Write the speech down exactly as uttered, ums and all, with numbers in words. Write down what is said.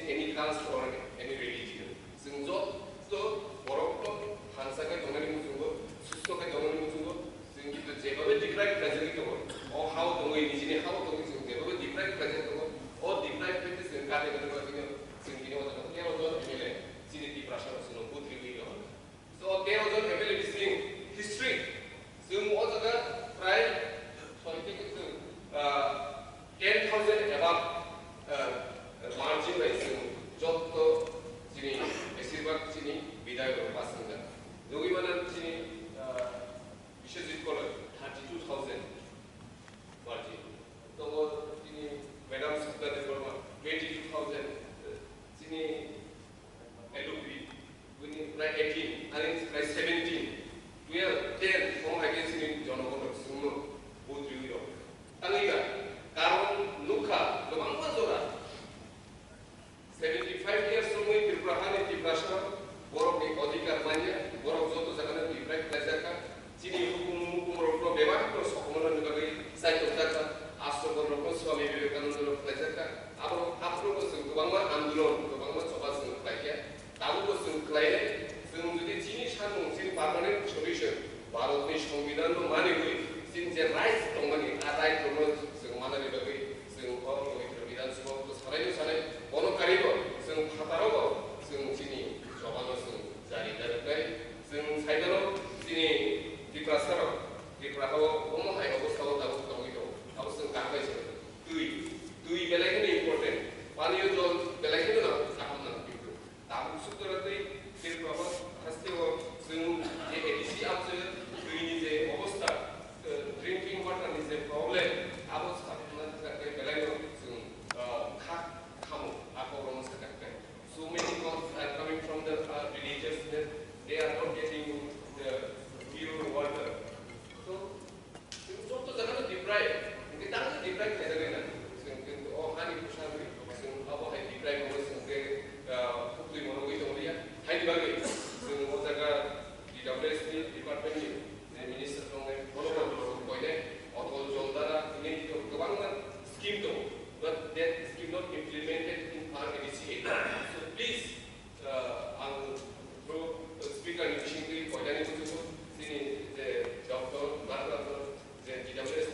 any caste or any religion. Chwng joto borokno thansa khe tongnani muchungo, susto khe tongnani muchungo, chwng kintu jebabe deprive khlaijagwi tongo, o hao tongwi, nijini hao tongwi chwng jebabe deprive khlaijagwi tongo, o deprive khe chwng kathai khe chwng tini o jaga tero jon M L A chini Tiprasa rok chwngno vote riwi rw. So, tero jon M L A bising history, chwng o jaga prai soi theke chwng, ah, ten thousand above, ah, margin bai chwng jotto chini, besirbhag chini bidayok rok pass wngjak. Jogwi mano chini, ah, Biswajit Koloi, thirty two thousand margin. Tongo chini Madam Sapna Debbarma, twenty two thousand, chini L O P, buini prai eighteen, ani prai seventeen, twelve, ten, omo hai khe chini jonogon rok chwngno vote riwi rok. Tangwi ba, karon nukha, kwbangma jora, seventy five years romwi Tripura hani Tiprasa borokni odhikar manya, borok joto jagano deprive khlaijakha. Chini hukum mukum rokno bebak rok sokomornani bagwi chaitok jakha, Ashramon rokno Swami Vivekananda rok khlaijakha. Abo, aphuru bo chwng kwbangma andolon, kwbangma choba chwng khlaikha. Tabukbo chwng khlainai, chwng jodi chini samung, chini permanent solution, Bharatni Songbidanno maniwi, chini je rights tongmani, a right rokno chwng manani bagwi chwng o Pabitra Bidhan Sabha o sanai no sanai, bono karibo chwng phataro bo chwng chini chobano chwng jari darwknai. Chwng saimano chini Tiprasa rok, Tripura hao omo hai obostha o tabuk tongwi tongo. Abo chwng kaham bai se twi, twi belai kheno important, paniyo jol belai kheno nang, kaham nang. Tabuk suktora tei Tripura haste o chwng je A D C amchwk twi ni je obostha, eh, drinking water ni je problem, abo sakna thangkhe belai no chwng, eh, kha khamo, a kok rok no sakha khe. So many calls are coming from the, uh, villagers that they are not getting the pure water. So, chwng joto jaga no deprive, hwnkhe tamo deprive khaijagwi na. Chwng, chwng o hani bwsa rwi, chwng abo hai deprive wngwi chwng khe, ah, phuktwi monogwi tonglia. Haini bagwi chwng o jaga D W S ni department ni je minister tongnai, bono bo chwng koinai, Atal Jal Dara, hwnwi kwbangma scheme tongo. But that scheme not implemented in our A D C area. So please, uh, ang through speaker ni bisingtwi koinani muchungo chini je doctor, Bharat Ratna, je D W S